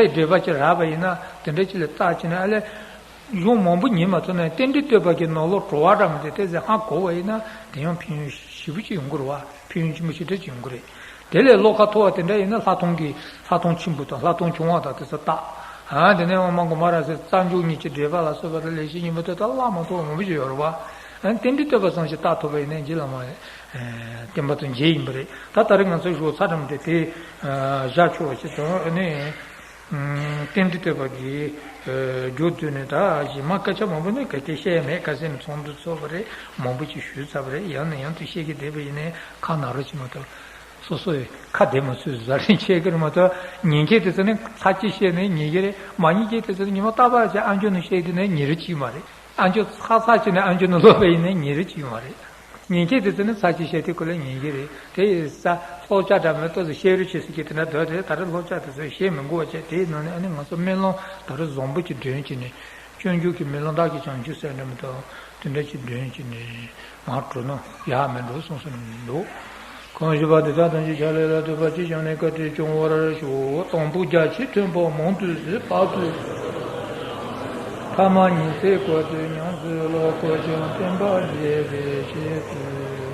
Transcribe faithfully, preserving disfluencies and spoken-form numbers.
འགྲེལ་པ་ཅིག་རག་པ་ཡིན་ན་དེ་འདྲ་ཅིག་ལ་བརྟག་བྱས་ན་ཨ་ལས། གཞུང་མང་པོ་ཉན་མ་ཐུབ་ན་རྟེན་འབྲེལ་བསྟོད་པ་གི་ནང་ལོགས་བྲོ་བ་འདྲ་མི་འདུག་དེ་ཚོ་ཧ་གོ་བ་ཡིན་ན་དེ་ཡང་ཕན་ཡོན་ཞེ་པོ་ཅིག་ཡོང་གི་རེད་བ། ཕན་ཡོན་ཆེན་པོ་ཞེ་དྲག་ཅིག་ཡོང་གི་རེད། དེ་ལས་བློ་ཁ་མཐོ་བ་དེ་འདྲ་ཡིན་ན་ལྷག་མཐོང་གི་ལྷག་མཐོང་ཆེན་པོ་དང་ལྷག་མཐོང་ཆུང་བ་དང་དེ་ཚོ་བརྟག་ཨ་དེ་ནས་འོག་མ་གོང་མ་ར་ཟེར་རྩ་འཇུག་གཉིས་ཀྱི་འགྲེལ་པ་ལ་སོགས་པ་དང་ལེགས་བཤད་སྙིང་པོ་དེ་དག་བླ་མ་མཐོ་བ་མང་པོ་ཞིག་ཡོད་རེད་བ། ཨ་རྟེན་འབྲེལ་བསྟོད་པ་ཙམ་ཞིག་བརྟག་ཐུབ་པ་ཡིན་ན་རྗེ་བླ་མ་བསྟན་པ་དང་མཇལ་ཡིན་པ་རེད། ད་ད་རེས་ང་ཚོའི་ཞོགས་ཚ་འགྲམ་དེ་དེ་བཞག་ཆོག་པ་ཞིག་དང་ཨ་ནི། རྟེན་འབྲེལ་བསྟོད་པ་གི་རྒྱུ་དུས་ནས་ད་གཞི་མ་སྐད་ཆ་མང་པོ་ནི་ག་གེ་བཤད་མེད། ཁ་སེམས་ཚོགས་འདུ་ཚོགས་པ་རེད། མང་པོ་ཅིག་ཞུས་ཚར་བ་རེད། ཡང་ནས་ཡང་དུ་བཤད་ཀྱི་བསྡད་པ་ཡིན་ནའི་ཁ་ན་རོ་ཅིག་མ་གཏོགས་སོ་སོའི་ཁ་བདེ་མ་སོས་ཟ་རིན་ཆད་ཀྱི་རེད་མ་གཏོགས་ཉན་མཁན་དེ་ཚོ་ནི་ཚར་གཅིག་བཤད་ནས་ཉན་གྱི་རེད། མ་ཉན་མཁན་དེ་ཚོ་ནི་ཉི་མ་རྟག་པར་བྱས་ཨ་མཆོག་ནས་བཤད་དུས་ནས་ཉན་རེ་གཅིག་མ་རེད། ཨ་མཆོག་ཚར་ཚར་བྱས་ནས་ཨ་མཆོག་ནས་ལོག་པ་ཡིན་ནའི་ཉན་རེ་གཅིག་མ་རེད། ཉན་མཁན་དེ་ཚོ་ནི་ཚར་གཅིག་བཤད་དུས་ཁོ་ལ་ཉན་གྱི་རེད། དེ་ཡི་ས་ལྷོ་བྱ་འདྲ་མི་ཏོག་ཙམ་བཤད་རོགས་བྱེད་ཟེར་གྱི་དེ་འདྲ་འདུག་དེ་ད་རེས་ལྷོ་བྱ་དེ་ཚོ་བཤད་མི་དགོས་པ་བྱས། དེའི་ནང་ནས་ཨ་ནི་ང་ཚོ་སྨོན་ལམ་ད་རེས་བཟང་པོ་ཅིག་འདོན་བྱས་ནས་སྤྱོད་འཇུག་གི་སྨོན་ལམ་བདག་གིས་བྱང་ཆུབ་སེམས་འདྲ་མི་འདུག་དེ་འདྲ་ཅིག་འདོན་བྱས་ནས་མར་འགྲོ་ན་ཡག་མི་འགྲོ་གསུངས་སོང་འདུག་གང་ཞིག་པ་དེ་དག་ཐམས་ཅད་ཕྱག་ལས་ལ་ལྟོས་པ་ཅི་བྱུང་ནས་བཀའ་དྲིན་སྐྱོང་བར་ཤོག་དང་པོ་རྒྱ་ཆེའི་ཐོན་པ་མང་དུ་གཟིགས་པ་དུས། ཐ་མ་ཉི་ཚེ་བཀའ་དྲིན་ཉམས་སུ་བློ་འཁོར་ཞིང་བསྟན་པ་རྒྱས་པའི་ཆེད་དུ།